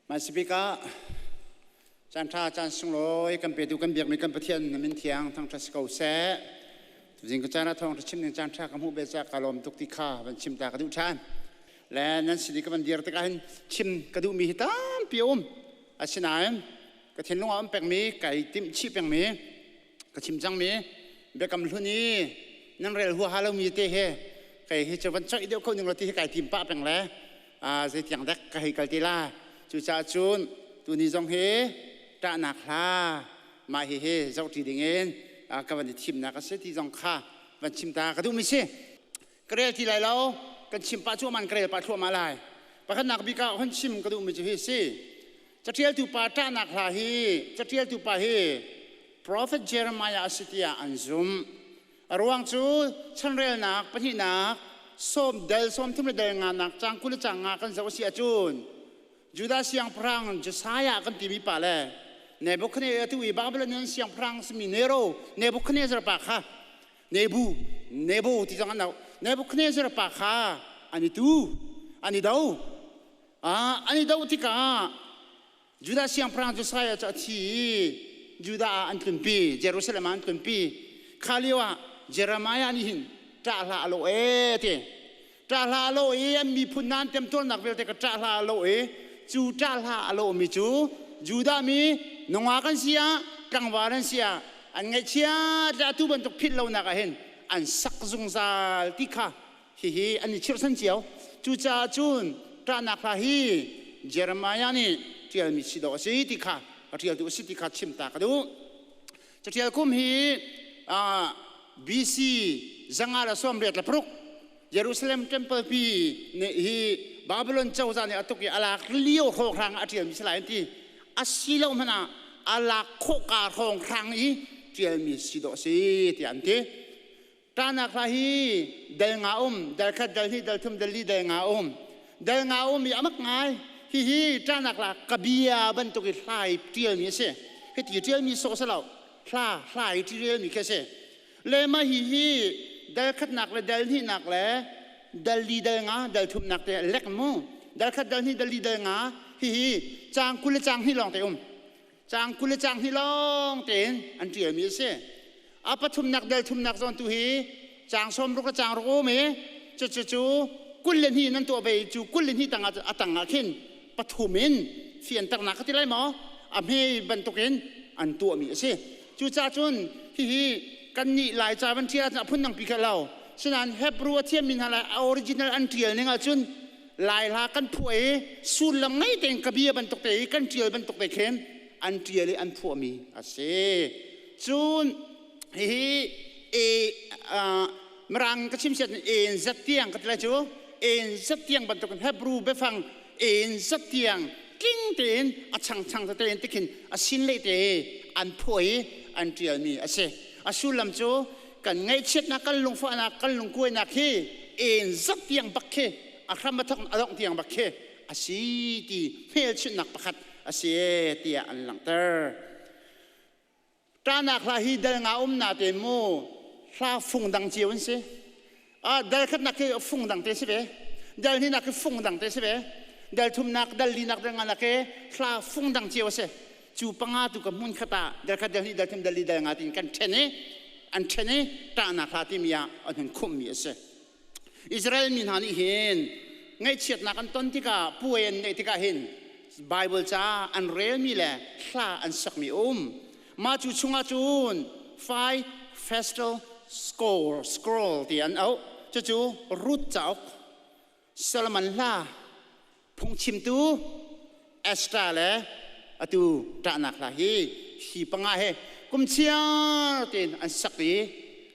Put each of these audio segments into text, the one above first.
Hmaisabik ah caan ṭha caan sunglawi kan petu kan biakmi kan Pathian na min thiang thangṭhat si ko seh. Tuzing ka caan ah thawngṭha chim ding caan ṭha ka hmuh ve caah ka lawm tuk ti kha van chim ta ka duh ṭhan. Le nan sin i ka van dir tikah hin chim ka duhmi hi tampi a um. Asinain ka thinlung ah um pengmi, kai timh chih pengmi, ka chim cangmi biakam hlun i nan rel huaha lomi te he kei hi cu van coih deuh ko ning law ti hi kai tim pah peng le zeitiang dek ka hei kal ti la. Cucaah cun tuni zong hi ṭahnak hla mah hihi zohṭi dingin ka van i thimnak a si ti zong kha van chim ta ka duhmi si. Ka rel ti lai lo, kan chim pah cuahmah in ka rel pah thluahmah lai. Pakhatnak bik ah hun chim ka duhmi cu hi si. Caṭialtu pa ṭahnak hla hi caṭialtu pa hi Prophet Jeremiah a si tiah an zumh. A ruang cu chanrelnak pahnihnak sawm dal 30 le dal nganak cang 20 le cang nga kan zoh a si ahcun Judah siangpahrang Josiah kan timi pa le Nebuchadnezzar atu i Babylonian siangpahrang simi Nero Nebuchadnezzar pa kha Nebu Nebo ti zong an auh. Nebuchadnezzar pa kha an i tu, an i do. An i doh tikah Judah siangpahrang Josiah cu a thi i Judah ah an tlunpi, Jerusalem ah an tlunpi. Kha lio ah Jeremiah nih hin ṭah hlah a lawh ee ti. Ṭah hlah a lawh i an miphun hna an temtuarnak vialte ka ṭah hlah a lawh i cu ṭah hlah a lawhmi cu Judah mi nungak an si ah tlangval an si ah an ngaihchiat le atu bantuk philh lonak ah hin an sak zungzal ti kha hihi an i chirhchan cio. Cucaah cun ṭahnak hla hi Jeremiah nih ṭialmi si dawh a si ti kha a ṭialtu a si ti kha chim ta ka duh. Caṭial kum hi BC 586 Jerusalem temple pi nih hi Babylon cozah nih a tuk i a lak lio hrawnghrang ah a ṭialmi si lai an ti. A si lo hmanh ah a lak khawh ka hrawnghrang i ṭialmi si dawh a si tiah an ti. Ṭahnak hla hi dal nga um, dal khat, dal hnih, dal thum, dal li, dal nga um. Dal nga um i a mak ngai. Hihi ṭahnak hla kabia bantuk i hlai ṭialmi a si. Hiti ṭialmi sawh si lo. Hla hlai ṭialmi khi a si. Le mah hihi dal khatnak le dal hnihnak le dal li dal nga, dal thumnak te lek mu. Dal khat, dal hnih, dal li, dal nga. Hihi caang 20 le caang hnih lawng te um. Caang 20 le caang hnih lawng tein an ṭialmi a si. A pathumnak dal thumnak zawn tu hi caang 60 le caang ruk um i cucu cu 22 in an tuah ve i cu 22 tang a tang ah khin pathum in fianternak ka ti lai maw a hme bantukin an tuahmi a si. Cucaah cun hihi kannih Laica van ṭial ahcun a phun dangpi kha lo. Sinain Hebrew a thiammi hna lai a original an ṭial ning ahcun Lai hla kan phuah i sullam ngei tein ka bia bantuk te i kan ṭial bantuk te khin an ṭial i an phuahmi a si. Cun hihi e Mirang ka chim siat en zat tiang ka ti lai cu en zat tiang bantukin Hebrew biafang en zat tiang tling tein a changchang tete in tikhin a sin leh te an phuah i an ṭialmi a si. A sullam cu kan ngaihchiatnak kan lungfahnak kan lungkuainak hi en zat tiang bak khi a hram a thok a dongh tiang bak khi a si ti hmelchunhnak pakhat a si tiah an langhter. Ṭahnak hla hi dal nga um na te mu hla fung dang cio an si. Dal khatnak khi fung dang te si ve. Dal hnihnak khi fung dang te si ve. Dal thumnak, dal linak, dal nganak khi hla fung dang cio a si. Cu panga tu ka hmun khat ah dal khat, dal hnih, dal thum, dal li, dal nga tiin kan ṭhen i an ṭhen i ṭahnak hla timi ah an hun khumhmi a si. Israel mi hna nih hin ngaihchiatnak an ton tikah puai an neih tikah hin Bible ca an relmi le hla an sakmi a um. Mah cu chungah cun Five Festal Scroll, Scroll ti an auh. Cucu Ruth cauk, Solomon hla, phungchimtu Esther le atu ṭahnak hla hi hi panga he kum chiar tein an sak i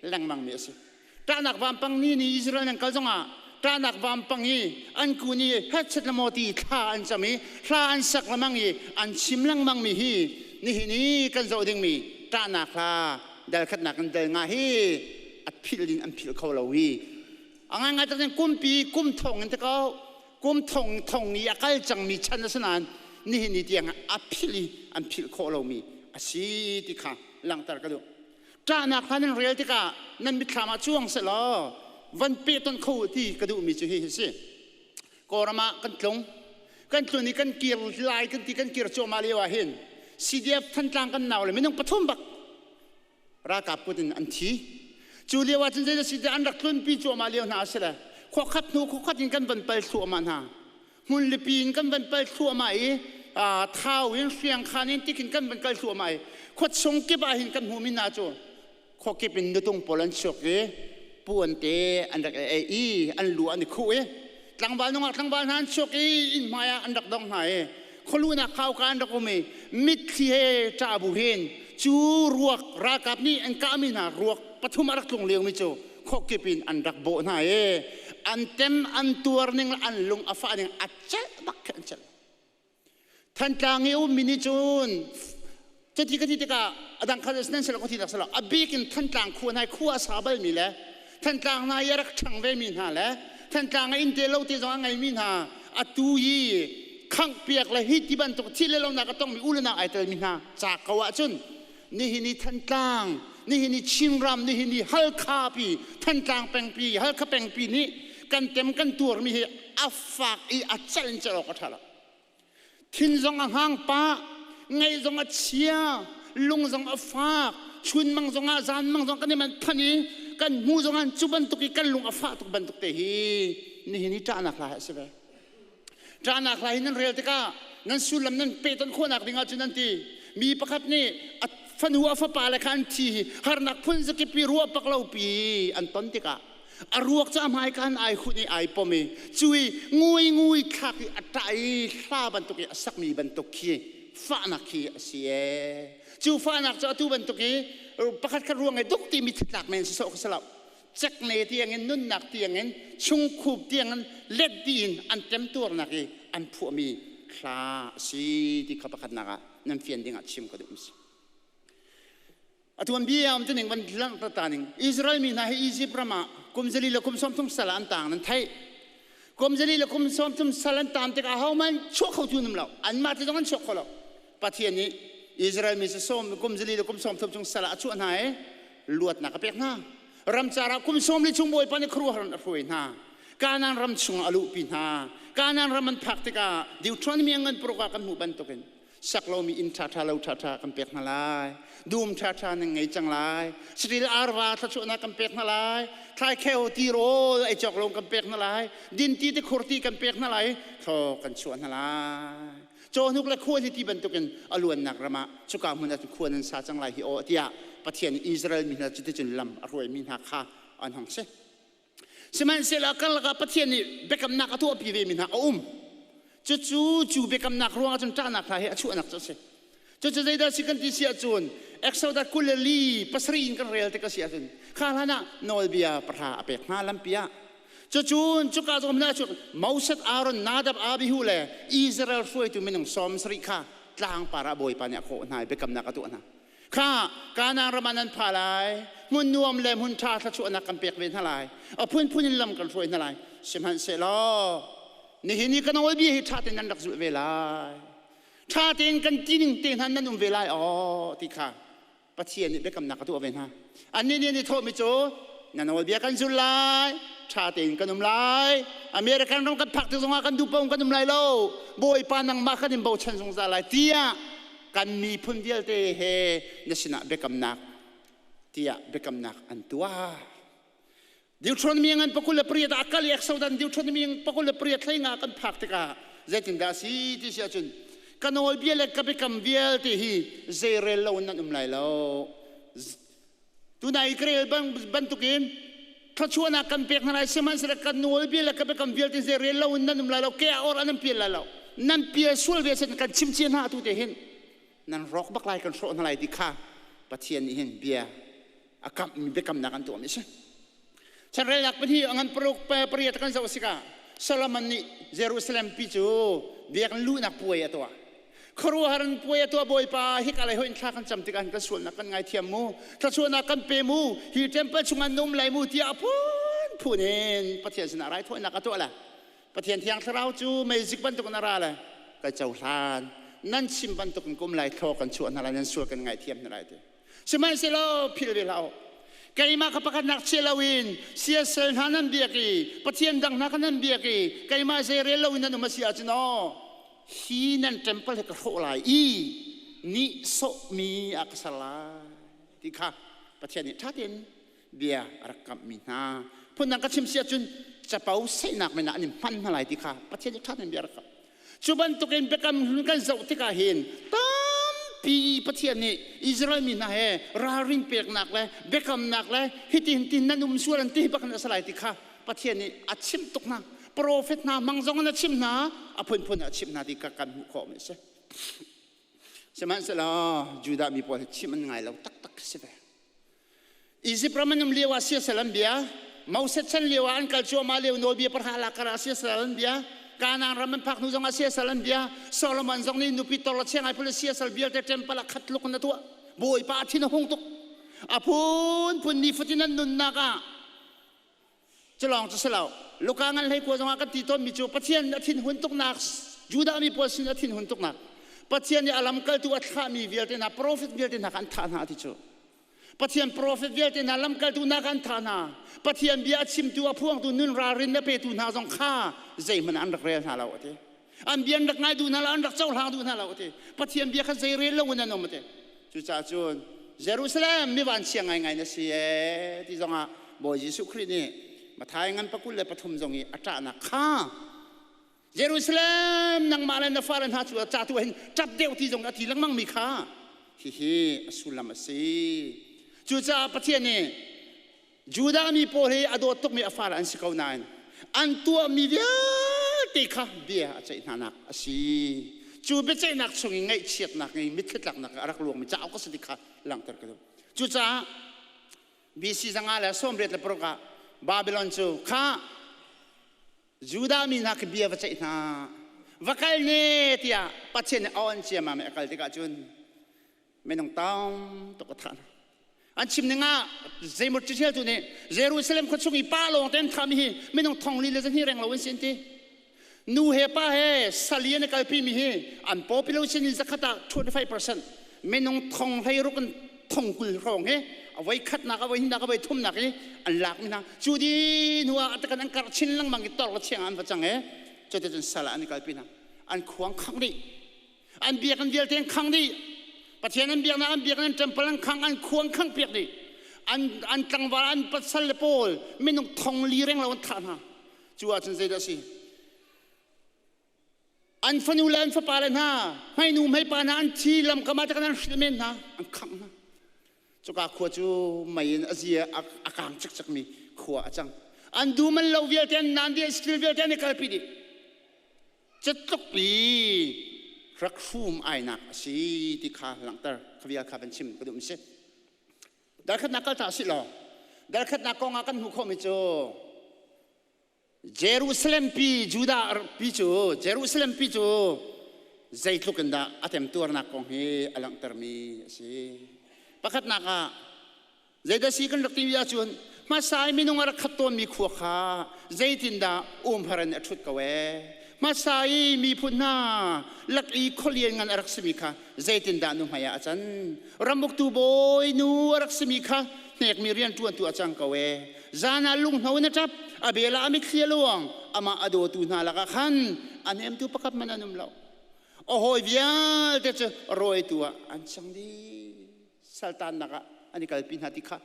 lengmangmi a si. Ṭahnak vampang ni ni Israel nan kal zongah ṭahnak vampang i an kun i hetchet le maw ti thla an cam i hla an sak lengmang i an chim lengmangmi hi nihin i kan zoh dingmi ṭahnak hla dal khatnak in dal nga hi a philh in an philh kho lo hi a ngaingai tak kumpi kum thong in te ko kum thong thong i a kal cangmi chan a si nain nihin ni tiang a philh i an philh khawh lomi a si ti kha langhter ka duh. Ṭahnak hla nan rel tikah nan mitthlam ah cuang sehlaw van pehtonh kho ti ka duhmi cu hi hi si. Kawlram ah kan tlung. Kan tlun i kan kir lai kan ti, kan kir cuahmah lio ah hin CDF Thantlang kan nau le minung pathum bak ralkap kut in an thi. Cu lio ah cun zeidah si an rak tlunpi cuahmah lio hna a si le khua khat hnu khua khat in kan van pal thluahmah hna. Hmunlipi in kan van pal thluahmah i Thau in Hriangkhan in tikin kan van kal thluahmah i khuachung kip ah hin kan hmuhmi hna cu khuakip in nutung pawl an chuak i puan te an rak ei i an lu an i khuh i tlangval nungak tlangval hna an chuak i inn hmai ah an rak dong hna i khualunak khauka an rak um i mitthli he ṭah bu hin cu ruak ralkap nih an kahmi hna ruak pathum a rak tlung liomi cu khuakip in an rak bawh hna i an tem an tuar ning le an lung a fah ning a celh bak khi an celh. Thantlang i ummi nih cun cuti ka ti tikah a dang kha nan si lo ka ti tak si lo, a bik in Thantlang khua hna khua a sa balmi le Thantlang hna i a rak ṭhang vemi hna le Thantlang a inn te lo te zong a ngeimi hna, atu i khangh piak le hi ti bantuk thil le lonak a tongmi u le nau ai telmi hna ca ko ahcun nihin i Thantlang, nihin i Chinram, nihin i Halkha pi, Thantlang pengpi, Halkha pengpi nih kan tem kan tuarmi hi a fak i a cal in cal awk a ṭha lo. Thin zong a hang pah, ngaih zong a chia, lung zong a fak, chun mang zong ah zan mang zong kan i manh phan i kan hmu zong ah cu bantuk i kan lung a fah tuk bantuk te hi nihin i ṭahnak hla a si ve. Ṭahnak hla hi nan rel tikah nan sullam nan pehtonh khawhnak ding ahcun nan ti mi pakhat nih a fanu a fapa le kha an thi hi harnak phun zakip i ruah pak lo pi an ton tikah a ruak cu a hmaika in ai hunh i ai pom i cu i ngui ngui thlak i a ṭah i hla bantuk i a sakmi bantuk khi fahnak khi a si ee. Cu fahnak cu atu bantuk i pakhat khat ruang i duk ti mi tlak men si sawh kha si lo, cekne tiangin, nunnak tiangin, chungkhup tiangin let dih in an temtuarnak i an phuahmi hla a si ti kha pakhatnak ah nan fian ding ah chim ka duh si. A tuanbia um tuning van langhter ta ning. Israel mi hna hi Egypt ram ah kum 40 le kum 30 sal an tang nan theih. Kum 40 le kum 30 sal an tan tikah ahohmanh chuah kho tu num lo, anmah te zong an chuak kho lo. Pathian nih Israel mi cu sawm kum 40 le kum 30 chung sal ah a chuah hna i luatnak a pek hna. Ramcar ah kum 40 chung Bawipa nih khuaruahhar in a hruai hna. Kanaan ram chung ah a luhpi hna. Kanaan ram an phak tikah Deuteronomy ngan paruk ah kan hmuh bantukin sak lomi inn ṭhaṭha, lo ṭhaṭha kan pek hna lai, dum ṭhaṭha nan ngei cang lai, saṭil arva thluachuahnak kan pek hna lai, thlaikheu tirawl ei cawk lo kan pek hna lai, dinti tikhur ti kan pek hna lai, thlaw kan chuah hna lai, cawhnuk le khual hi ti bantukin a luannak ram ah cuka hmun ah khua nan sa cang lai hi aw, tiah Pathian Israel mi hna cuticun lam a hruaimi hna kha an hong si. Sihmanhsehlaw karlak ah Pathian nih biakamnak a tuahpi vemi hna a um. Cucu cu biakamnak ruangah cun ṭahnak hla hi a chuahnak cu a si. Cucu zeidah si kan ti si ahcun Exodus 27 in kan rel tik a si ahcun kha hlan ah nawlbia pahra a pek hna lampi ah. Cucun cuka zong hna cu Moses, Aaron, Nadab, Abihu le Israel hruaitu minung 70 kha tlangpar ah Bawipa nih a kawh hna i biakamnak a tuah hna. Kha Kanaan ram ah nan pha lai, hmun nuam le hmun ṭha thluachuahnak kan pek ve hna lai, a phunphun in lam kan hruai hna lai. Sihmanhsehlaw nihin i ka nawlbia hi ṭha tein nan rak zulh ve lai, ṭha tein kan tining te hna nan um ve lai aw, ti kha Pathian nih biakamnak a tuah ve hna. Annih nih an i thawhmi cu na nawlbia kan zul lai, ṭha tein kan um lai, American ram kan phak tik zongah kan duh paoh kan um lai lo, Bawipa nangmah kan in bochan zungzal lai, tiah kan miphun vialte he na sinah biakamnak, tiah biakamnak an tuah. Deuteronomy ngan 28 ah kal i Exodus Deuteronomy 28 hlei nga kan phak tikah zeitindah a si ti si ahcun ka nawlbia le ka biakam vialte hi zeirel lo in nan um lai lo. Tunai ka rel bantukin thluachuahnak kan pek hna lai, sihmanhsehlaw kan nawlbia le ka biakam vialte zeirel lo in nan um lai lo, ke ah or an pial lai lo. Nan pial sual ve sin kan chim cia hna, atu te hin nan rawk bak lai, kan hrawh hna lai ti kha Pathian nih hin bia a kamhmi biakamnak an tuahmi a si. Chanrelnak pahnih a ngan paruk pariat kan zoh sikah Solomon nih Jerusalem pi cu biakinn luhnak puai a tuah. Khuaruahhar in puai a tuah. Bawipa, hika lei hoin thla kan cam tikah kan sualnak kan ngaithiam mu, thluachuahnak kan pe mu, hi temple chungah na um lai mu, tiah a phunphun in Pathian sinah raithawinak a tuah le Pathian Thiang Thlarau cu meizik bantuk in a ra le kai cohlan, nan chim bantuk in kum lai, thlaw kan chuah hna lai, nan sual kan ngaithiam hna lai ti. Sihmanhsehlaw philh ve hlah u, keimah kha pakhatnak chia loin siasal hna nan biak i pathian dang hna kha nan biak i keimah zeirel loin nan um a si ahcun aw. Hi nan temple hi ka hrawh lai i nihsawhmi ah ka ser lai ti kha Pathian nih ṭha tein bia a rak kamhmi hna. Phundang ka chim si ahcun capo saihnak men ah an i hman hna lai ti kha Pathian nih ṭha tein bia a rak kamh. Cu bantukin biakam hlun kan zoh tikah hin tampi Pathian nih Israel mi hna he ralrin peknak le biakamnak le hitin tin nan um sual an ti bak in a si lai ti kha Pathian nih a chimh tuk hna. Profet hna hmang zong in a chimh hna, a phunphun a chimh hna ti kha kan hmuh khawh mi a si. Sihmanhsehlaw Judah mi pawl hi chimh an ngai lo taktak si ve. Izipt ram an um lio ah siasal an bia. Moses chan lio ah an kal cuahmah lio nawlbia pahra lak ah siasal an bia. Kanaan ram an phak hnu zong ah siasal an bia. Solomon zong nih nupi tor le chiangai phun siasal vialte temple ah khat tluk in a tuah. Bawipa a thin a hung tuk. A phunphun nifatin an nunnak ah culawng cu si lo. Luka ngan hlei kua zongah kan ti tawnmi cu Pathian a thinhun tuknak, Judah mi pawl sin a thinhun tuknak. Pathian nih a lamkaltu a thlahmi vialte hna, profet vialte hna kha an thah hna ti cu. Pathian profet vialte hna lamkaltu hna kha an thah hna. Pathian bia a chimtu, a phuangtu, nun ralrin a petu hna zong kha zeihmanh an rak rel hna lo a ti. An bia an rak ngai duh hna lo, an rak cohlang duh hna lo a ti. Pathian bia kha zei rel lo in an um a ti. Cucaah cun Jerusalem mi vanchia ngaingai na si ee ti zongah Bawi Jesuh Khrih nih Matthai ngan pakul le pathum zong i a ṭahnak kha Jerusalem nangmah le na fale hna cu ca tu hin ṭap deuh ti zong a ti lengmang mi kha hihi a sullam a si. Cucaah Pathian nih Judah mi pawl hi a dawt tukmi a fale an si ko nain an tuahmi vialte kha bia a ceih hnanak a si. Cu biaceihnak chung i ngaihchiatnak i mitthli tlaknak a rak luangmi cauk a si ti kha langhter ka duh. Cucaah BC 186 ah Babylon cu kha Judah mi hna khi bia va ceih hna, va kal ne tiah Pathian nih a on ciammam i a kal tikah cun minung tam tuk a thah hna. An chim ning ah zeimaw ṭiṭialtu nih Jerusalem khua chung i pa lawng te an thahmi hi minung thong li le zahnih reng lo an si an ti. Nu he pa he sali an i kalpimi hi an population in zakhat ah 25% minung thong hleiruk in thong 20 hrawng hi a voi khatnak a voi hnihnak a voi thumnak i an lakmi hna cu di hnu ah takan an karh chin lengmang i tor le chiang an va cang e cuticun sal ah an i kalpi hna. An khuang khang dih, an biakinn vialte an khang dih. Pathian an biaknak, an biakinn, an temple an khang, an khuang khang piak dih. An tlangval, an pasal le pawl minung thong li reng lo an thah hna. Cu ahcun zeidah a si? An fanu le an fapa le hna, hmeinu hmeipa hna an thi lamkam ah kan an hrilh men hna, an khangh hna. Cuka khua cu mei in a zia a kang cikcekmi khua a cang. An dum an lo vialte, an naan dih, an skill vialte an i kalpi dih. Catluk i rak hrum ainak a si ti kha langhter kha vial kha van chim ka duh mi si. Dalkhatnak kal ta si law dalkhatnak kong ah kan hmuh khawhmi cu Jerusalem pi Judah pi cu Jerusalem pi cu zeitluk in dah a temtuarnak kong hi a langhtermi a si. Pakhatnak ah zeidah si kan rak ti ahcun hmasa i minung a rak khat tawnmi khua kha zeitindah umhar in a ṭhut ko ee. Hmasa i miphun hna lak i khualian ngan a rak simi kha zeitindah nuhmei ah a can. Ramuktu bawi nu a rak simi kha hnekmi rianṭuantu a cang ko ee. Zan ah lunghno in a ṭap, a bel ah a mitthli a luang, amah a dawtu hna lakah khan a hnemtu pakhat hmanh an um lo. A hawi vialte cu rawitu ah an cang dih. Saltannak ah an i kalpi hna ti kha.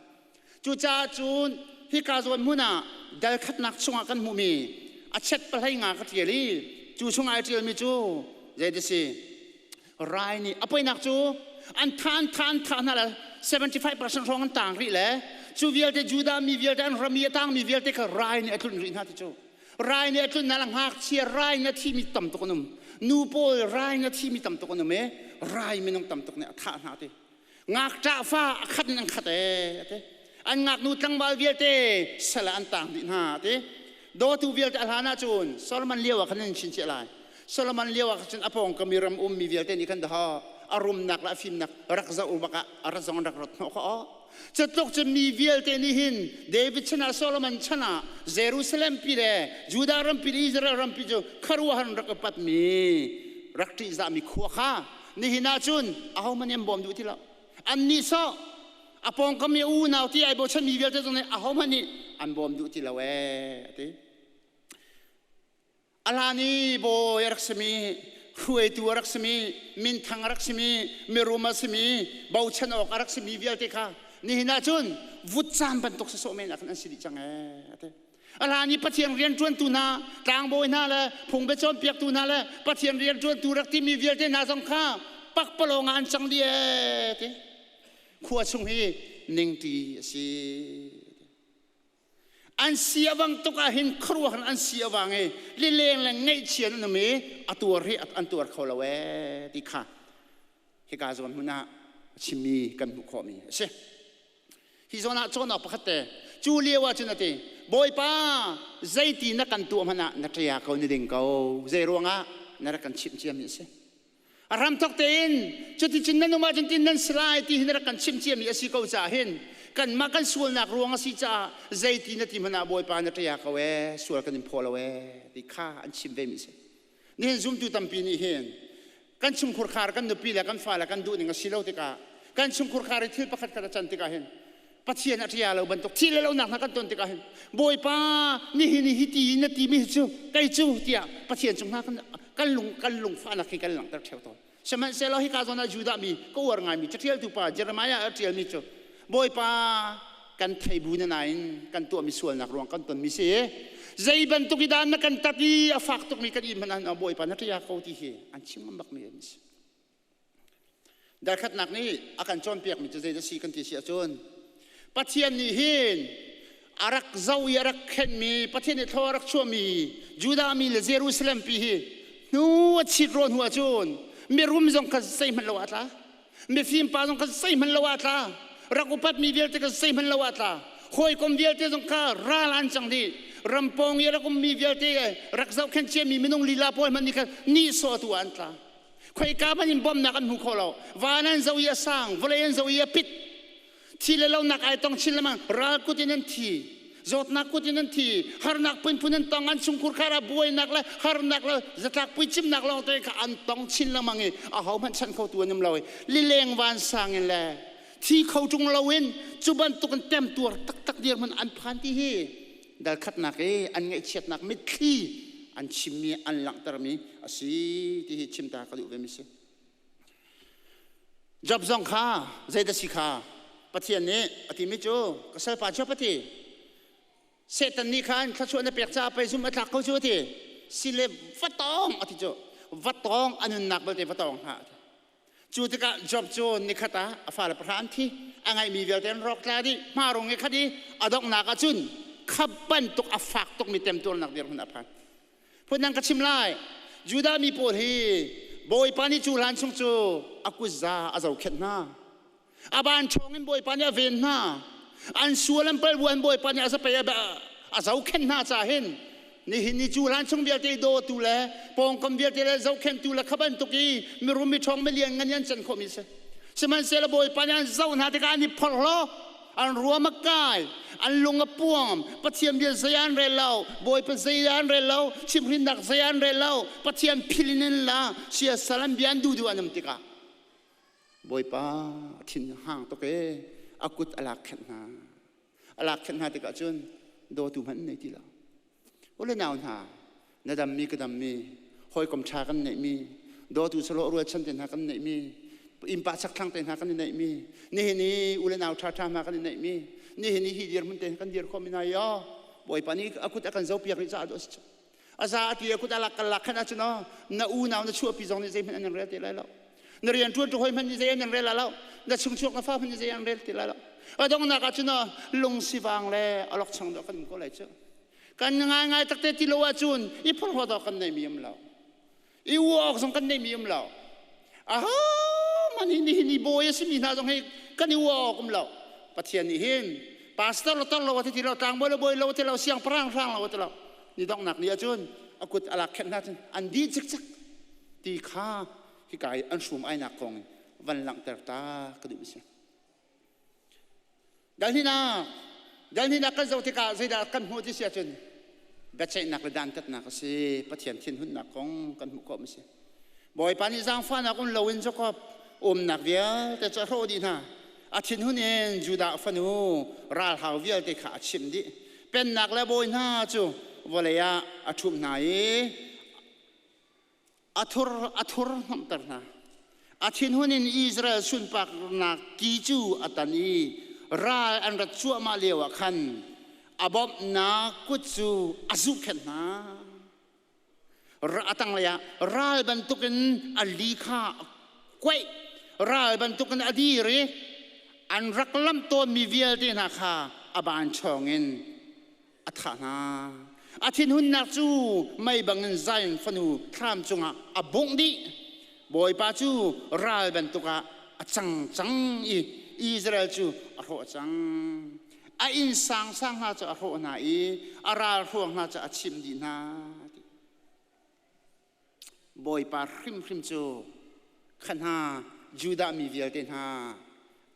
Cucaah cun hika zawn hmun ah dal khatnak chungah kan hmuhmi a chet pahlei nga ka ṭial i cu chungah ai ṭialmi cu zei si? Rai nih a poinak cu an tha an tha an tha hna le 75% hrawng an tang rih le cu vialte Judah mi vialte an ram i a tangmi vialte kha rai nih a tlunh rih hna ti cu. Rai nih a tlunh hna le ngakchia rai na thimi tam tuk an um, nu pawl rai na thimi tam tuk an um i rai minung tam tuk nih a thah hna ti. Ngakṭah fa a khat in an khat ee ati. An ngaknu tlangval vialte sal ah an tang dih hna ati. Dawtu vialte a hlan ahcun Solomon lio ah khan an chinchiah lai. Solomon lio ah cun a pawngkam i ram ummi vialte nih khan daha a rumnak le a fimnak rak zoh bak ah a rat zong an rak rat hnawh khawh. Cutluk cun mi vialte nih hin David chan ah, Solomon chan ah Jerusalem pi le Judah rampi le Israel rampi cu khuaruahhar in rak upatmi, rak ṭihzahmi khua kha nihin ah cun ahohmanh nih an bawm duh ti lo. Annih sawh a pawngkam i a unau ti ai bochanmi vialte zong nih ahohmanh nih an bawm duh ti lo ee a ti. A hlan i bawi a rak simi Hruaitu a rak simi, minthang a rak simi, mirum a simi, bochan awk a rak simi vialte kha nihin ah cun vutcam bantuk sawsawh men ah khan an si dih cang ee a ti. A hlan i Pathian rianṭuantu hna, tlangbawi hna le phungbe cawnpiaktu hna le Pathian rianṭuantu rak timi vialte hna zong kha pakpalawng ah an cang dih ee ti. Khua chung hi ningṭi a si. An si a vang tuk ah hin khuaruahhar an si a vang i lileng le ngaihchia an um i a tuar hi an tuar kho lo ee ti kha hika zawn hmun ah chimmi kan hmuh khawhmi a si. Hi zawn ah cawn awk pakhat te cu lio ah cun a ti, Bawipa, zeiti na kan tuah hmanh ah na ṭia ko, na ding ko, zei ruangah na rak kan chimh ciami a si. A hramthok tein cuticun nan um ahcun tin nan si lai ti hi na rak kan chimh ciami a si ko caah hin kanmah kan sualnak ruang a si caah zeiti na ti hmanh ah Bawipa, na ṭia ko ee, sual kan in phaw lo ee ti kha an chim vemi a si. Nihin zumtu tampi nih hin kan chungkhur khar, kan nupi le kan fale kan duh ning a si lo tikah, kan chungkhur khar i thil pakhat khat a can tikah hin Pathian a ṭia lo bantuk thil le lonak hna kan ton tikah hin Bawipa, nihin hi ti na timi hi cu kei cu tiah Pathian cung hna kan lung kan lungfahnak hi kan langhter ṭheo tawn. Sihmanhsehlaw hika zawn ah Judah mi ka uar ngaimi caṭialtu pa Jeremiah a ṭialmi cu, Bawipa, kan thei bu na nain kan tuahmi sualnak ruang kan tonmi si, zei bantuk i dah na kan tat i a fak tukmi kan in hmanh ah Bawipa, na ṭia ko ti hi an chim ngam bakmi an si. Darkhatnak nih a kan cawnpiakmi cu zeidah si kan ti si ahcun, Pathian nih hin a rak zoh i a rak khenhmi, Pathian nih thlaw a rak chuahmi Judah mi le Jerusalem pi hi hnu a chit rawh hnu ahcun mirum zong kha zeihmanh lo ah tla, mifim pa zong kha zeihmanh lo ah tla, rak upatmi vialte kha zeihmanh lo ah tla, hawikom vialte zong kha ral an cang dih, rampawng i a rak ummi vialte rak zohkhenh ciami minung lila pawl hmanh nih khan nihsawh tu ah an tla. Khoika hmanh in bawmhnak an hmu kho lo. Van an zoh i a sang, vawlei an zoh i a pit. Thi le lonak ai tong chin lengmang. Ral kut in an thi, zawtnak kut in an thi, harnak phunphun an tong, an chungkhur khar ah buainak le harnak le zatlak puicimnak lawng te kha an tong chin lengmang i ahohmanh chanh khotu an um lo i lileng vansang in le thi kho ṭung loin cu bantuk in temtuar taktak dirhmun an phan ti hi dal khatnak i an ngaihchiatnak mitthli an chimmi, an langhtermi a si ti hi chimta ka duh vemi si. Job zong kha zeidah si kha Pathian nih a timi cu, ka salpa Job, a ti, Satan nih khan thluachuah na pek caah pei zum a tlak ko cu, a ti. Sile va tawng, a ti cu, va tawng, a nunnak belte va tawng hlah, a ti. Cu tikah Job cu nikhat ah a fale pahra an thi, a ngeihmi vialte an rawk tla dih, hmarung i khat i a donghnak ah cun kha bantuk a fak tukmi temtuarnak dirhmun a phan. Phundang ka chim lai. Judah mi pawl hi Bawipa nih cu hlan chung cu a kutza a zohkhenh hna. A ban ṭhawng in Bawipa nih a ven hna. An sual an palh bu an Bawipa nih a zapei a zohkhenh hna caah hin nihin ni cu hlan chung vialte dawtu le pawngkam vialte le zohkhenhtu le kha bantuk i mirum miṭhawng milian ngan i an can khawhmi a si. Sihmanhsehlaw Bawipa nih an zoh hna tikah an i phorhlaw, an ruam a kai, an lung a puam, Pathian bia zei an rel lo, Bawipa zei an rel lo, chimhrinnak zei an rel lo, Pathian phil in an la, siasal an bia an duh duh an um tikah Bawipa thin hang tuk e, a kut a lak khenh hna. A lak khenh hna tikah cun dawtu hmanh nei ti lo. Ule nau hna, na dammi ka dammi, hawikom ṭha kan neihmi, dawtu sawlawh rualchan te hna kan neihmi, innpa chakthlang te hna kan i neihmi, nihin i ule nau ṭhaṭha hna kan i neihmi, nihin i hi dirhmun te kan dir khawhmi hna hi aw, Bawipa nih a kut a kan zopiak rih caah dawh a si. A za a ti a kut a lak kan lak khan ahcun aw, na unau na chuahpi zong nih zeihmanh an in rel ti lai lo. Na rian ṭuan hawi hmanh nih zei an in rel lai lo. Na chungchuak na fa hmanh nih zei an rel ti lai lo. A donghnak ahcun aw, lungsivang le awlokchong dawh kan um ko lai cu. Kan ngaingai takte ti lo ahcun i phorhlawt awk kan neimi um lo, i uah awk zong kan neimi um lo. Aho man hi nihin i bawi a simi hna zong hi kan i uah awk um lo. Pathian nih hin pastor lo tor lo a ti lo, tlangbawi lo bawi lo a ti lo, siangpahrang hrang lo a ti lo. Ni donghnak ni ahcun a kut a lak khenh hna cun an dih cikcek ti kha hika i an hrum ainak kong in van langhter ta ka duh si. Dal hnih kan zoh tikah zeidah kan hmuh ti si ahcun biaceihnak le dantatnak a si. Pathian thinhunnak kong kan hmuh khawh a si. Bawipa nih zaangfahnak um loin Jakob umnak vialte cu a hrawh dih hna. A thinhun in Judah fanu ralhau vialte kha a chimh dih. Pennak le bawi hna cu vawlei ah a ṭhumh hna i A thur a thur hnawmhter hna. A thinhun in Israel sunparnak ki cu a tan i ral an rat cuahmah lioah khan a bawmhnak kut cu a zuhkhenh hna. A tanglei ah ral bantukin a li kha a kuaih, ral bantukin a dir i an rak lamh tawnmi vialte hna kha a ban chawngin a thah hna. A thinhunnak cu mei bangin Zion fanu thlam cungah a bungh dih. Bawipa cu ral bantuk ah a cang cang i Israel cu a hrawh cang. A inn sangsang hna cu a hrawh hna i a ralhruang hna cu a chimh dih hna. Bawipa hrimhrim cu kha hna Judah mi vialte hna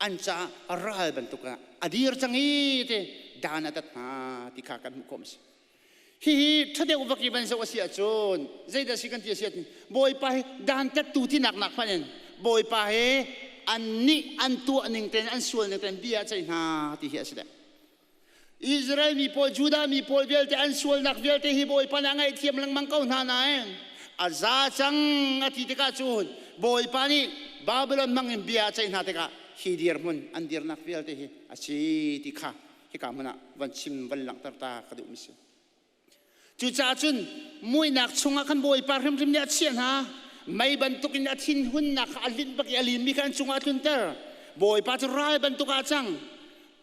an caah ral bantuk ah a dir cang i te dan a tat hna ti kha kan hmuh khawh a si. Hihi ṭha deuh vak i van zoh a si ahcun zeidah si kan ti a si ahcun Bawipa hi dan tattu tinak nak hmanh in Bawipa hi an nih an tuah ning tein an sual ning tein bia a ceih hna ti hi a si deuh. Israel mi pawl, Judah mi pawl vialte an sualnak vialte hi Bawipa nih a ngaihthiam lengmang ko hna nain a za cang a ti tikah cun Bawipa nih Babylon hmang in bia a ceih hna tikah hi dirhmun an dirnak vialte hi a si ti kha hika hmun ah van chim van langhter ta ka duhmi si. Cucaah cun muihnak chungah khan Bawipa hrimhrim nih a chiah hna. Mei bantukin a thinhunnak kha a linh bak i a linmi kha an cungah a tlunter. Bawipa cu ral bantuk ah a cang.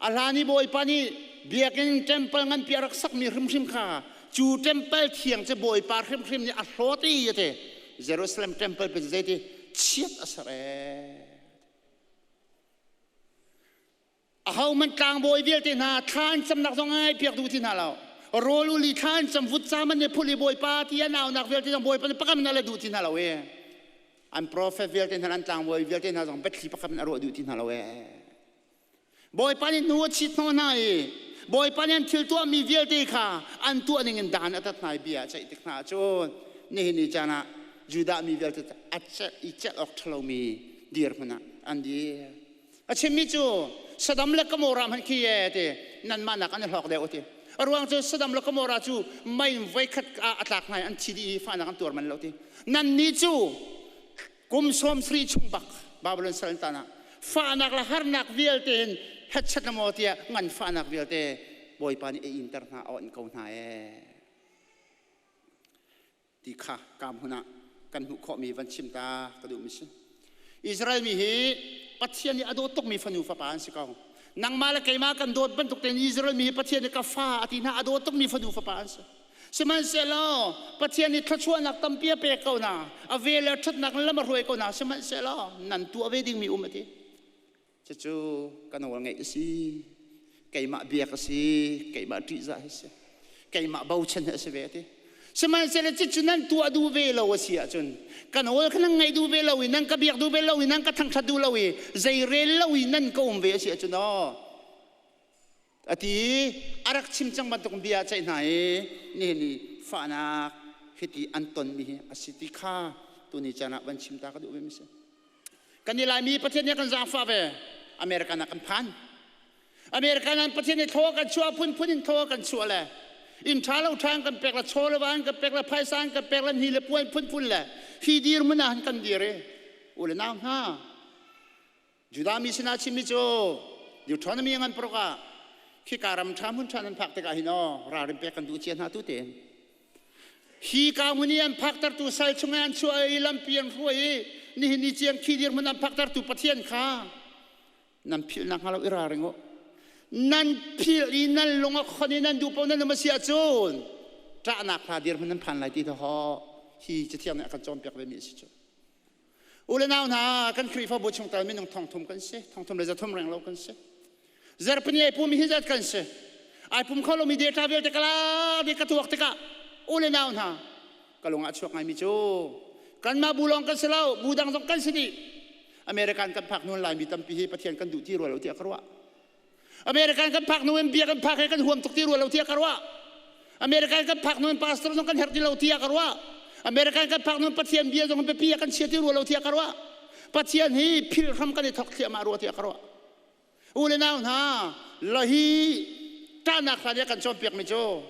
A hlan i Bawipa nih biakinn temple nganpi a rak sakmi hrimhrim kha cu temple thiang cu Bawipa hrimhrim nih a hlawt i a ti. Jerusalem temple pe cu zeiti chiat a ser ee. Ahohmanh tlangbawi vialte hna thla an camnak zong ngai piak duh ti hna lo. Rawl uli thla an cam vutcam an i phul i Bawipa ti an aunak vialte zong Bawipa nih pakam in a la duh ti hna lo e. An prophet vialte hna an tlangbawi vialte hna zong biathli pakam in a ruah duh ti hna lo e. Bawipa nih hnu a chit hnawh hna i Bawipa nih an thil tuahmi vialte kha an tuah ning in dan a tat hna i bia a ceih tik hna ahcun nihin ni caan ah Judah mi vialte a celh i celh awk ṭhalomi dirhmun ah an dir. A chimmi cu Saddam le Gomorrah hmanh khi e ti nanmah nak an i hlawk deuh a ti. A ruang cu Saddam le Gomorrah cu mei voikhat ah a tlak hna i an thi dih i fahnak an tuar man lo ti. Nannih cu kum 70 chung bak Babylon sal an tan ah fahnak le harnak vialte in hetchat na maw tiah ngan fahnak vialte Bawipa nih a inter hna a onh ko hna ee. Ti kha ka hmun ah kan hmuh khawhmi van chim ta ka duhmi si. Israel mi hi Pathian nih a dawt tukmi fanu fapa an si ko. Nangmah le keimah kan dawt bantuk tein Israel mi hi Pathian nih ka fa a ti hna a dawt tukmi fanu fapa an si. Sihmanhsehlaw Pathian nih thluachuahnak tampi a pek ko hna, a vel le ṭhatnak in lam a hruai ko hna. Sihmanhsehlaw nan tuah ve dingmi um a ti. Cucu ka nawl ngeih a si, keimah biak a si, keimah ṭihzah hi si, keimah bochan hi a si ve a ti. Sihmanhsehlaw cucu nan tuah duh ve lo a si ahcun ka nawl kha nan ngaih duh ve lo i nan ka biak duh ve lo i nan ka thangṭhat duh lo i zeirel lo i nan ka um ve a si ahcun aw a ti i a rak chim cang bantuk bia a ceih hna i nihin i fahnak hiti an tonmi hi a si ti kha tuni caan ah van chim ta ka duh ve mi si. Kan i Laimi Pathian nih kan zaangfah ve. American ah kan phan. American ah Pathian nih thaw kan chuah phunphun in thaw kan chuah le inn ṭha lo ṭha kan pek le chaw le van kan pek le phaisa kan pek le ni le puan phunphun le hi dir mun ah kan dir i u le nau hna Judah mi sinah chimmi cu Deuteronomy ngan paruk ah khika ram ṭha hmun ṭha nan phak tikah hin aw ralrin pek kan duh cia hna tu tein Hi ka hmun i an phaktertu sal chungah an chuah i lampi an hruai i nihin ni ciang khi dirhmun an phaktertu Pathian kha nan philh nakhnga lo i ralring u. Nan philh i nan lung a khon i nan duh paoh nan um a si ahcun ṭahnak hla dirhmun nan phan lai ti hi hi Cathiang nih a kan cawnpiak vemi a si cu. U le nau hna, kan Khrihfabu chungtel minung thongthum kan si, thongthum le zathum renglo kan si. Zarhpini ai pum hi zat kan si. Ai pum kho lomi data vialte kala de ka tuak tikah u le nau hna ka lung ah chuak ngaimi cu kanmah bu lawng kan si lo, bu dang zong kan si dih. American kan phak hnu Laimi tampi hi Pathian kan duh ti rua lo tiah ka ruah. American kan phak hnu in bia kan phak he kan huam tuk ti rua lo tiah ka ruah. American kan phak hnu in pastor zong kan herh ti lo tiah ka ruah. American kan phak hnu in Pathian bia zong biapi ah kan chia ti rua lo tiah ka ruah. Pathian hi phil hram kan i thok thliahmah rua tiah ka ruah. U le nau hna, la hi ṭahnak hlan i a kan cawnpiakmi cu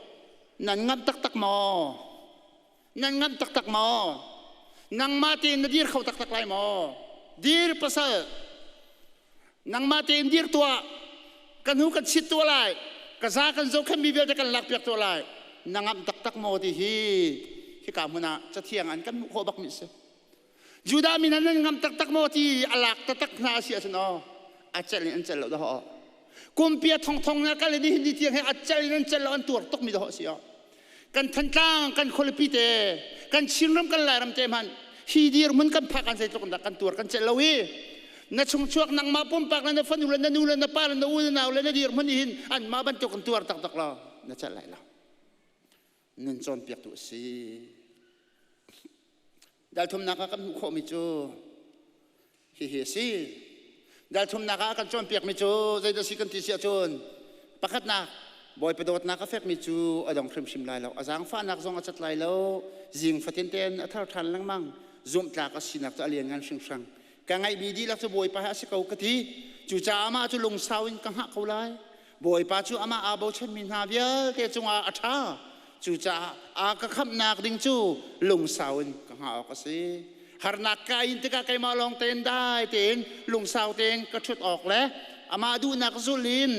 nan ngamh taktak maw? Nan ngamh taktak maw? Nangmah tein na dir kho taktak lai maw? Dir pasal. Nangmah tein dir tuah. Kan hu kan chit tuah lai. Ka za kan zohkhenhmi vialte kan lakpiak tuah lai. Na ngamh taktak maw ti hi hika hmun ah cathiang an kan hmuh khawh bakmi a si. Judah mi hna nan ngam taktak maw ti a lak taktak hna a si ahcun aw a celh in an celh lo dahawh. Kumpia thongthong na kal i nihin ni tiang he a celh in an celh lo an tuar tukmi dahawh si aw. Kan Thantlang kan khualipi te kan Chinram kan Lairam te hmanh hi dirhmun kan phak an zeitluk in dah kan tuar kan celh lo i na chungchuak nangmah pumpak le na fanu le na nu le na pa le na u le nau le na dirhmun hin anmah bantuk kan tuar taktak lo na celh lai lo. Nun cawnpiaktu a si. Dal thumnak ah kan hmuh khawhmi cu hihi a si. Dal thumnak ah kan cawnpiakmi cu zeidah si kan ti si ahcun pakhatnak Bawipa dawtnak a fekmi cu a dong hrimhrim lai lo. A zaangfahnak zong a cat lai lo. Zing fatin tein a thar ṭhan lengmang. Zumhtlak a sinak cu a lianngan hringhran. Ka ngeihmi dihlak cu Bawipa he a si ko ka ti. Cucaah amah cu lungsau in ka hngah ko lai. Bawipa cu amah aa bochanmi hna vialte cungah a ṭha. Cucaah a ka khamhnak ding cu lungsau in ka hngah awk a si. Harnak ka in tikah keimah lawng tein dai tein lungsau tein ka ṭhut awk le amah duhnak zulh in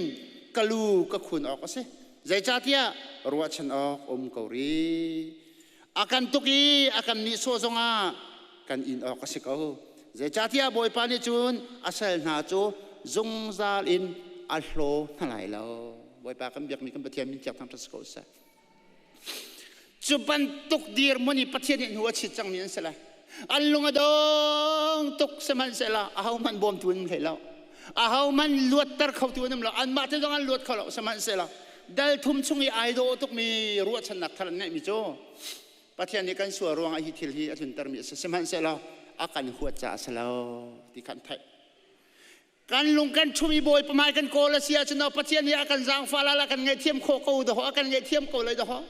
ka lu ka khun awk a si. Zeicahtiah ruahchan awk um ko rih. A kan tuk i a kan nihsawh zongah kan in awk a si ko. Zeicahtiah Bawipa nih cun a sal hna cu zungzal in a hlaw hna lai lo. Bawipa kan biakmi kan Pathian min thiang thangṭhat si ko seh. Cu bantuk dirhmun i Pathian nih hnu a chit cangmi an si lai. An lung a dong tuk sihmanhsehlaw ahohmanh bawmtu an um hlei lo. Ahohmanh luatter khotu an um lo. Anmah te zong an luat kho lo sihmanhsehlaw dal thum chung i ai dawh tukmi ruahchannak thar an ngeihmi cu Pathian nih kan sual ruangah hi thil hi a tluntermi a si. Sihmanhsehlaw a kan huat caah a si lo ti kha an theih. Kan lung kan ṭhum i Bawipa hmai kan kawl a si ahcun Pathian nih a kan zaangfah la, a kan ngaihthiam khawh ko dahawh, a kan ngaihthiam ko lai dahawh.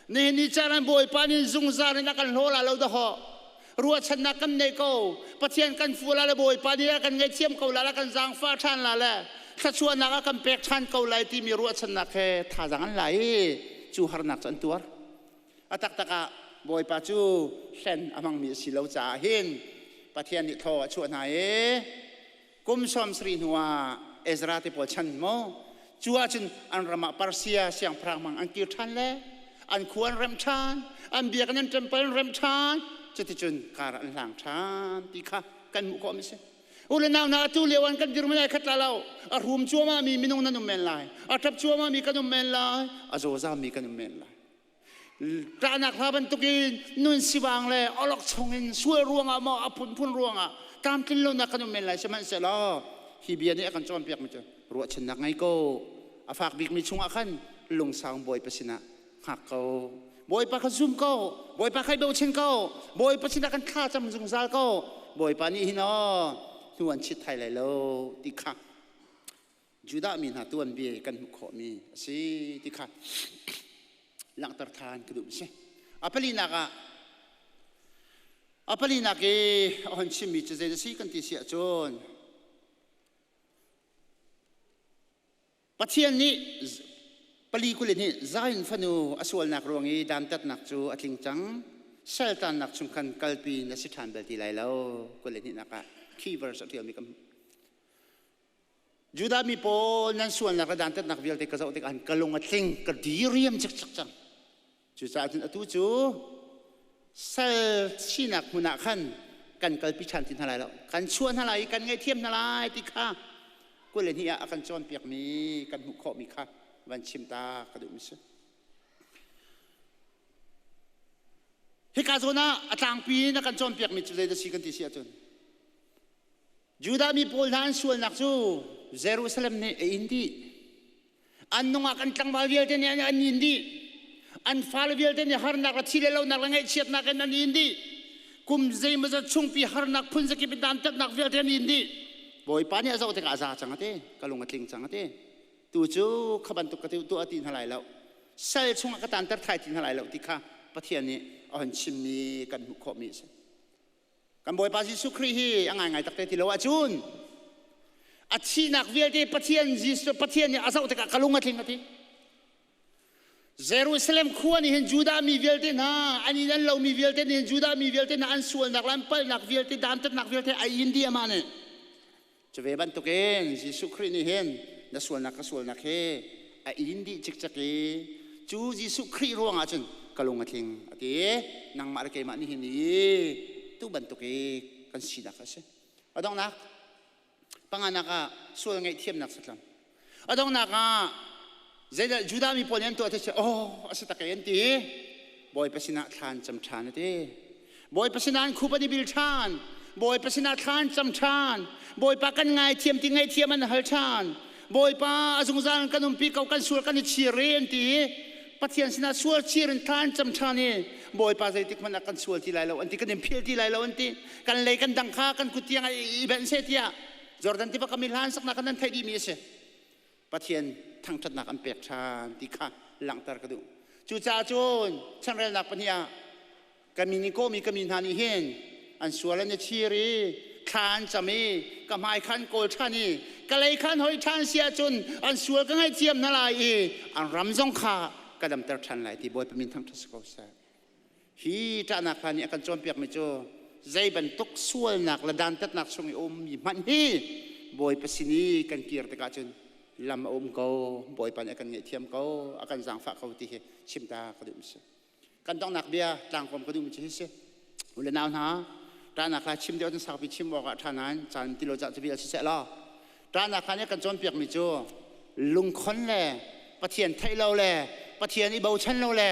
Nihin ni caan ah Bawipa nih zungzal in a kan hlaw la lo dahawh. Ruahchannak kan nei ko. Pathian kan fu la le Bawipa nih a kan ngaihthiam ko la, a kan zaangfah ṭhan la le thluachuahnak a kan pek ṭhan ko lai timi ruahchannak he thazaang an la i cu harnak cu an tuar. A taktak ah Bawipa cu hlen a hmangmi a si lo caah hin Pathian nih thaw a chuah hna i kum 70 hnuah Ezra te pawl chan maw cu ahcun an ram ah Persia siangpahrang hmang an kir ṭhan le an khua an remh ṭhan an biakinn an temple an remh ṭhan cuticun kar an hlang ṭhan ti kha kan hmuh khawh mi si. U le nau hna atu lio an kan dirhmun ai khat la lo a rum cuahmah mi minung nan um men lai a ṭap cuahmah mi kan um men lai a zawzam mi kan um men lai Ṭahnak hla bantukin nun sivang le awlok chungin sual ruangah maw a phunphun ruangah tlamtlin lonak kan um men lai sihmanhsehlaw hi bia nih a kan cawnpiakmi cu ruahchannak ngei ko a fak bikmi chungah khan lungsau Bawipa sinah hngak ko Bawipa kha zum ko Bawipa kha i bochan ko Bawipa sinah kan thla cam zungzal ko Bawipa nih hin aw hnu an chit thai lai lo ti kha Judah mi hna tuanbia kan hmuh khawhmi a si ti kha langhter than ka duh si. A palinak ah a palinak i a hon chimmi cu zei a si kan ti si ahcun Pathian nih pali kulin hi Zion fanu a sualnak ruang i dantatnak cu a tling cang saltannak chung khan kalpi na si ṭhan bal ti lai lo kulin hnihnak ah key verse a ṭialmi kan Judah mi pawl nan sualnak le dantatnak vialte ka zoh tikah ka lung a tling, ka diriam cikcek cang. Cucaah cun atu cu sal sinak hmun ah khan kan kalpi ṭhan ti hna lai lo. Kan chuah hna lai i kan ngaihthiam hna lai ti kha 22 ah a kan cawnpiakmi kan hmuh khawhmi kha van chim ta ka duhmi si. Hika zawn ah a tlangpi in a kan cawnpiakmi cu zeidah si kan ti si ahcun Judah mi pawl hna an sualnak cu Jerusalem nih a in dih. An nungak an tlangval vialte nih an in dih. An fale vialte nih harnak le thi le lonak le ngaihchiatnak in an in dih. Kum zeimawzat chungpi harnak phun zakip in dantatnak vialte an in dih. Bawipa nih a zoh tikah a za cang a ti. Ka lung a tling cang a ti. Tu cu kha bantuk ka tuah ti hna lai lo. Sal chungah ka tanter thai ti hna lai lo ti kha Pathian nih a hun chimmi kan hmuh khawhmi a si. Kan Bawipa Jesuh Khrih hi a ngaingai takte ti lo ahcun a thihnak vialte Pathian Jesuh Pathian nih a zoh tikah ka lung a tling a ti. Jerusalem khua nih hin Judah mi vialte hna an in an lomi vialte nih hin Judah mi vialte hna an sualnak le an palhnak vialte dantatnak vialte a in dih amah nih. Cu ve bantukin Jesuh Khrih nih hin na sualnak ka sualnak hi a in dih cikcek i cu Jesuh Khrih ruangah cun ka lung a tling a ti. Nangmah le keimah nih hin i tu bantuk i kan sinak a si. A donghnak Panganak ah sual ngaihthiamnak satlam. A donghnak ah zeidah Judah mi pawl nih an tuah ti oh a si tak an ti. Bawipa sinah thlan cam ṭhan a ti. Bawipa sinah an khup an i bil ṭhan. Bawipa sinah thlan cam ṭhan. Bawipa kan ngaithiam ti ngaihthiam an hal ṭhan. Bawipa a zungzal kan umpi ko kan sual kan i chir i an ti. Pathian sinah sual chir in thlan cam ṭhan i Bawipa zeitik hmanh ah kan sual ti lai lo an ti kan in phil ti lai lo an ti. Kan lei kan dang kha kan kut tiang i benh seh tiah Jordan tiva kam i hlan saknak kan nan theih dihmi a si. Pathian thangṭhatnak an pek ṭhan ti kha langhter ka duh. Cucaah cun chanrelnak pahnih ah ka min i kawhmi ka mi hna nih hin an sual an i chir i thla an cam i ka hmai kha an kawl ṭhan i ka lei kha an hoi ṭhan si ahcun an sual ka ngaihthiam hna lai i an ram zong kha ka damter ṭhan lai ti Bawipa min thangṭhat si ko seh. Hi ṭahnak hla nih a kan cawnpiakmi cu zei bantuk sualnak le dantatnak chung i a ummi hmanh hi Bawipa sin i kan kir tikah cun lam a um ko, Bawipa nih a kan ngaihthiam ko, a kan zaangfah ko ti hi chim ta ka duh mi si. Kan donghnak bia tlangkawm ka duhmi cu hi si. U le nau hna, ṭahnak hla chim deuh cun saupi chim awk ah ṭha nain caan ti lo cah cu vial siseh law ṭahnak hla nih kan cawnpiakmi cu lungkhon le Pathian theih lo le Pathian i bochan lo le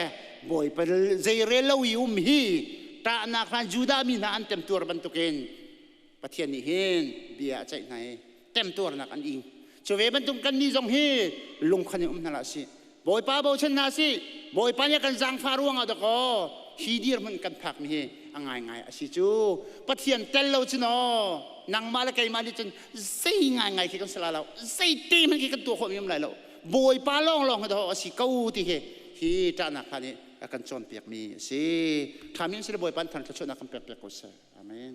Bawipa zeirel lo i um hi ṭahnak hlan Judah mi hna an temtuar bantukin Pathian nih hin bia a ceih hna i temtuarnak an ing. Cu ve bantuk kannih zong hi lungkhon in um hna hlah sih. Bawipa bochan hna sih. Bawipa nih a kan zaangfah ruangah dakaw hi dirhmun kan phakmi hi a ngaingai a si cu. Pathian tel lo cun aw nangmah le keimah nih cun zei ngaingai khi kan si lai lo. Zei te hmanh khi kan tuah khawhmi um lai lo. Bawipa lawnglawng hi dawh a si ko ti hi hi ṭahnak hla nih a kan cawnpiakmi a si. Ṭhami an si le Bawipa an thangṭhat chuahnak kan pekpiak ko seh. Amen.